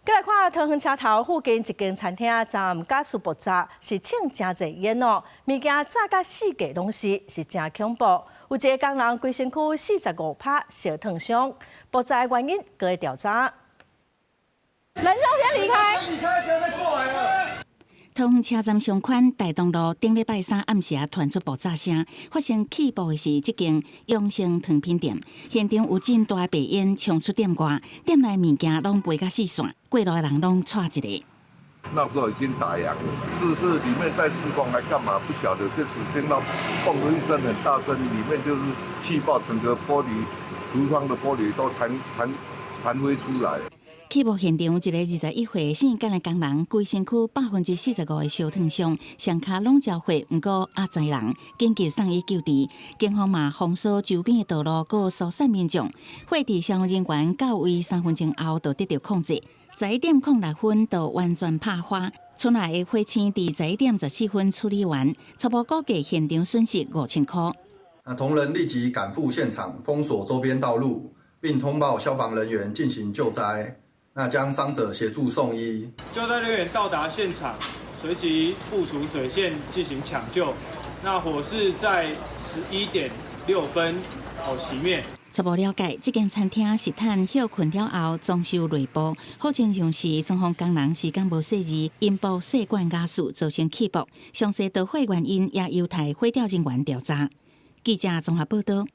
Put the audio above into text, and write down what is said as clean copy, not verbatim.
過來看桃園車頭附近一間餐廳，昨暗瓦斯爆炸，是衝誠濟煙哦，物件炸甲四界攏是，是誠恐怖。有一个工人規身軀45趴燒燙傷，爆炸的原因閣咧調查。人要先離開，離開，不要再過來了。桃園車站商圈大東路頂禮拜三暗時傳出爆炸聲，發生氣爆的是這間永生糖品店，現場有真大白煙衝出店外，店內物件攏飛甲四散，過路的人攏掣一下。那時候已經打烊了，是裡面在施工還幹嘛？不曉得，就只聽到砰的一聲很大聲，裡面就是氣爆，整個玻璃櫥窗的玻璃都彈飛出來。氣爆現場一个21歲姓簡的工人，規身軀45%的燒燙傷，雙跤攏焦火，毋過猶在人，緊急送醫救治。警方嘛封鎖周邊的道路，閣疏散民眾。火佇消防人員到位3分鐘後就得著控制。11點06分就完全拍花，村內的火星佇11點14分處理完，初步估計現場損失5000箍。那同仁立即趕赴現場，封鎖周邊道路，並通報消防人員進行救災。那將傷者協助送醫。救災人員到達現場，隨即部署水線進行搶救。那火勢在11點6分熄滅。初步了解，這間餐廳是趁歇睏了後裝修內部，好親像是裝潢工人時間無細膩，引爆細管瓦斯造成氣爆。詳細導火原因也有待火調人員調查。記者綜合報導。